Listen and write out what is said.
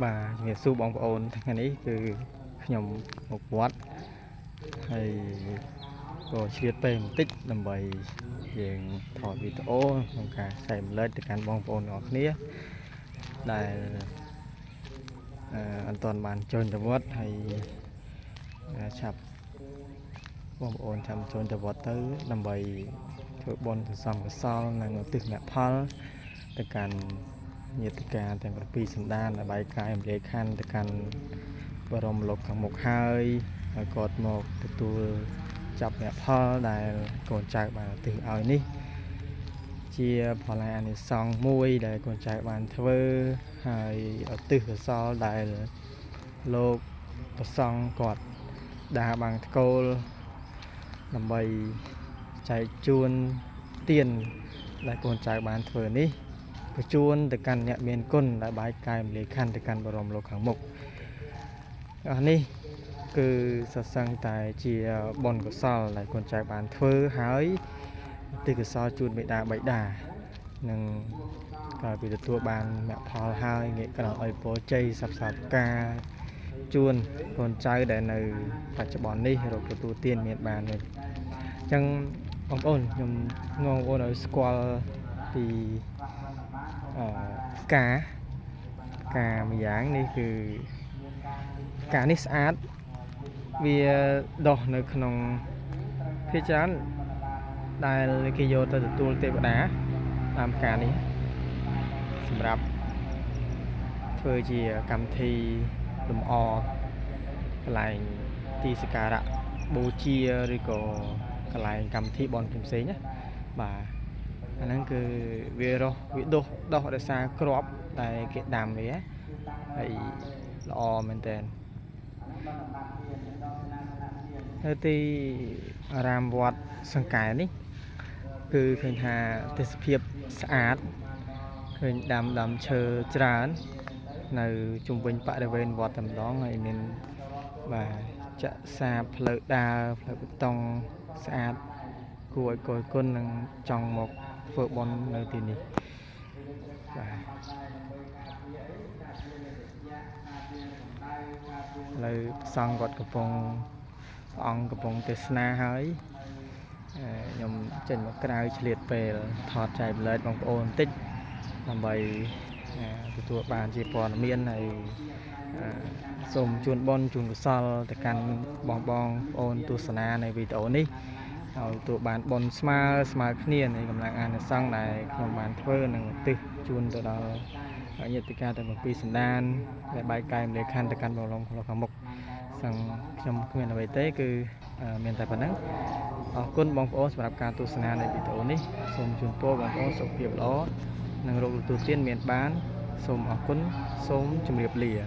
បាទជំរាបសួរបងប្អូនថ្ងៃនេះគឺខ្ញុំមកវត្តហើយក៏ឆ្លៀតពេលបន្តិចដើម្បីយើងថតវីដេអូក្នុងការចែករំលែកទៅកាន់បងប្អូនទាំងអស់គ្នាដែលអឺអត់ទាន់បានចូលទៅវត្តហើយឆាប់បងប្អូនចាំចូលទៅវត្តទៅដើម្បីធ្វើបុណ្យសន្សំកុសលនិងឧទ្ទិសមគ្គផលទៅកាន់ញាតិកាទាំង7សន្តានដែលបែកកាយរំលាយខណ្ឌទៅកាន់បរមលោកខាងមុខហើយហើយគាត់មកទទួលចាប់មគ្គផលដែលកូនចៅបានឧទ្ទិសឲ្យនេះ ជាផលអានិសង្សមួយដែលកូនចៅបានធ្វើហើយឧទ្ទិសកុសលដែលលោកប្រសង់គាត់ដាបាំងថ្កូលដើម្បីចែកជូនទានដែលកូនចៅបានធ្វើនេះបញ្ជូនទៅកាន់អ្នកមានគុណដែលបែកកាយរំលាយខណ្ឌទៅកាន់បរមលោកខាងមុខអស់នេះគឺសរសឹងតែជាបុណ្យកុសលដែលកូនចៅបានធ្វើហើយឧទ្ទិសកុសលជូនមេដាបៃតានិងក្រោយពីទទួលបានមគ្គផលហើយងាកក្រោយឲ្យពរជ័យសព្វសាការជូនកូនចៅដែលនៅបច្ចុប្បន្ននេះរកទទួលទានមានបានវិញអញ្ចឹងបងប្អូនខ្ញុំងងបងប្អូនឲ្យស្គាល់ពីអឺផ្កាផ្កាម្យ៉ាងនេះគឺផ្កានេះស្អាតវាដុះនៅក្នុងភាគច្រើនដែលគេយកទៅទទួលទេវតាតាមផ្កានេះសម្រាប់ធ្វើជាកម្មវិធីលម្អកន្លែងទីសក្ការៈបូជាឬក៏កន្លែងកម្មវិធីបុណ្យផ្សេងៗណាបាទអាហ្នឹងគឺវារស់វាដុះដុះដោយសារគ្រាប់ដែលគេដាំវាហើយល្អមែនតើនៅទីអារាមវត្តសង្កែនេះ គឺឃើញថាទេសភាពស្អាតឃើញដាំដើមឈើច្រើន នៅជុំវិញបរិវេណវត្តតែម្ដងហើយមានបាទចាក់សាបផ្លូវដើរផ្លូវបេតុងស្អាតគួរឲ្យកយគុណនិងចង់មកធ្វើបុណ្យនៅទីនេះបាទឥឡូវព្រះសង្ឃគាត់កំពុងព្រះអង្គកំពុងទេសនាហើយអឺខ្ញុំចេញមកក្រៅឆ្លៀតពេលថតចែករំលែកបងប្អូនបន្តិចដើម្បីអឺទទួលបានជាព័ត៌មានហើយអឺសូមជូនបុណ្យជូនកុសលទៅកាន់បងបងប្អូនទស្សនានៃវីដេអូនេះឲ្យទទួលបានបុណ្យស្មើស្មើគ្នានៃកម្លាំងអានិសង្សដែលខ្ញុំបានធ្វើនិងឧទ្ទិសជូនទៅដល់ញាតិកាទាំង7សន្តានដែលបែកកាយរំលាយខណ្ឌទៅកាន់បរមខាងមុខសឹងខ្ញុំគ្មានអ្វីទេគឺអឺមានតែប៉ុណ្ណឹងអរគុណបងប្អូនសម្រាប់ការទស្សនានៃវីដេអូនេះសូមជូនពរបងប្អូនសុខភាពល្អនិងរកទទួលទានមានបានសូមអរគុណសូមជម្រាបលា។